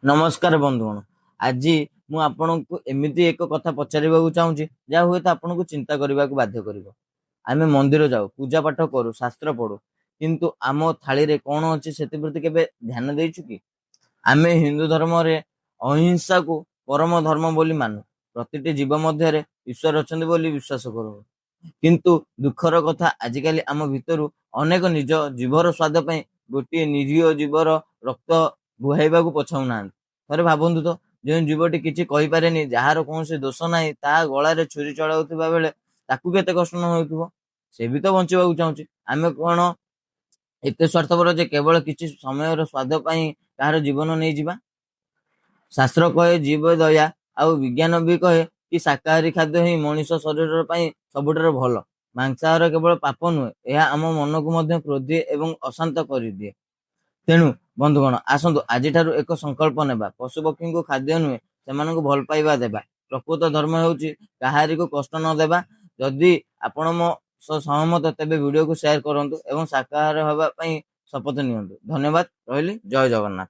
ନମସ୍କାର ବନ୍ଧୁଗଣ, ଆଜି ମୁଁ ଆପଣଙ୍କୁ ଏମିତି ଏକ କଥା ପଚାରିବାକୁ ଚାହୁଁଛି, ଯାହା ହୁଏତ ଆପଣଙ୍କୁ ଚିନ୍ତା କରିବାକୁ ବାଧ୍ୟ କରିବ। ଆମେ ମନ୍ଦିର ଯାଉ, ପୂଜା ପାଠ କରୁ, ଶାସ୍ତ୍ର ପଢୁ, କିନ୍ତୁ ଆମ ଥାଳିରେ କଣ ଅଛି ସେଥିପ୍ରତି କେବେ ଧ୍ୟାନ ଦେଇଛୁ କି? ଆମେ ହିନ୍ଦୁ ଧର୍ମରେ ଅହିଂସାକୁ ପରମ ଧର୍ମ ବୋଲି ମାନୁ। ପ୍ରତିଟି ଜୀବ ମଧ୍ୟରେ ଈଶ୍ୱର ଅଛନ୍ତି ବୋଲି ବିଶ୍ୱାସ କରୁ। କିନ୍ତୁ ଦୁଃଖର କଥା, ଆଜିକାଲି ଆମ ଭିତରୁ ଅନେକ ନିଜ ଜିଭର ସ୍ୱାଦ ପାଇଁ ଗୋଟିଏ ନିରୀହ ଜୀବର ରକ୍ତ ବୁହାଇବାକୁ ପଛାଉନାହାନ୍ତି। ଥରେ ଭାବନ୍ତୁ ତ, ଯେଉଁ ଜୀବଟି କିଛି କହିପାରେନି, ଯାହାର କୌଣସି ଦୋଷ ନାହିଁ, ତା ଗଳାରେ ଛୁରୀ ଚଳାଉଥିବା ବେଳେ ତାକୁ କେତେ କଷ୍ଟ ନ ହେଉଥିବ? ସେ ବି ତ ବଞ୍ଚିବାକୁ ଚାହୁଁଛି। ଆମେ କଣ ଏତେ ସ୍ୱାର୍ଥପର ଯେ କେବଳ କିଛି ସମୟର ସ୍ୱାଦ ପାଇଁ କାହାର ଜୀବନ ନେଇଯିବା? ଶାସ୍ତ୍ର କହେ ଜୀବ ଦୟା, ଆଉ ବିଜ୍ଞାନ ବି କହେ କି ଶାକାହାରୀ ଖାଦ୍ୟ ହିଁ ମଣିଷ ଶରୀର ପାଇଁ ସବୁଠାରୁ ଭଲ। ମାଂସାହାର କେବଳ ପାପ ନୁହେଁ, ଏହା ଆମ ମନକୁ ମଧ୍ୟ କ୍ରୋଧୀ ଏବଂ ଅଶାନ୍ତ କରିଦିଏ। ତେଣୁ ବନ୍ଧୁଗଣ, ଆସନ୍ତୁ ଆଜିଠାରୁ ଏକ ସଂକଳ୍ପ ନେବା। ପଶୁପକ୍ଷୀଙ୍କୁ ଖାଦ୍ୟ ନୁହେଁ, ସେମାନଙ୍କୁ ଭଲ ପାଇବା ଦେବା। ପ୍ରକୃତ ଧର୍ମ ହେଉଛି କାହାରିକୁ କଷ୍ଟ ନ ଦେବା। ଯଦି ଆପଣ ମୋ ସହ ସହମତ, ତେବେ ଭିଡ଼ିଓକୁ ସେୟାର କରନ୍ତୁ ଏବଂ ଶାକାହାର ହେବା ପାଇଁ ଶପଥ ନିଅନ୍ତୁ। ଧନ୍ୟବାଦ, ରହିଲି, ଜୟ ଜଗନ୍ନାଥ।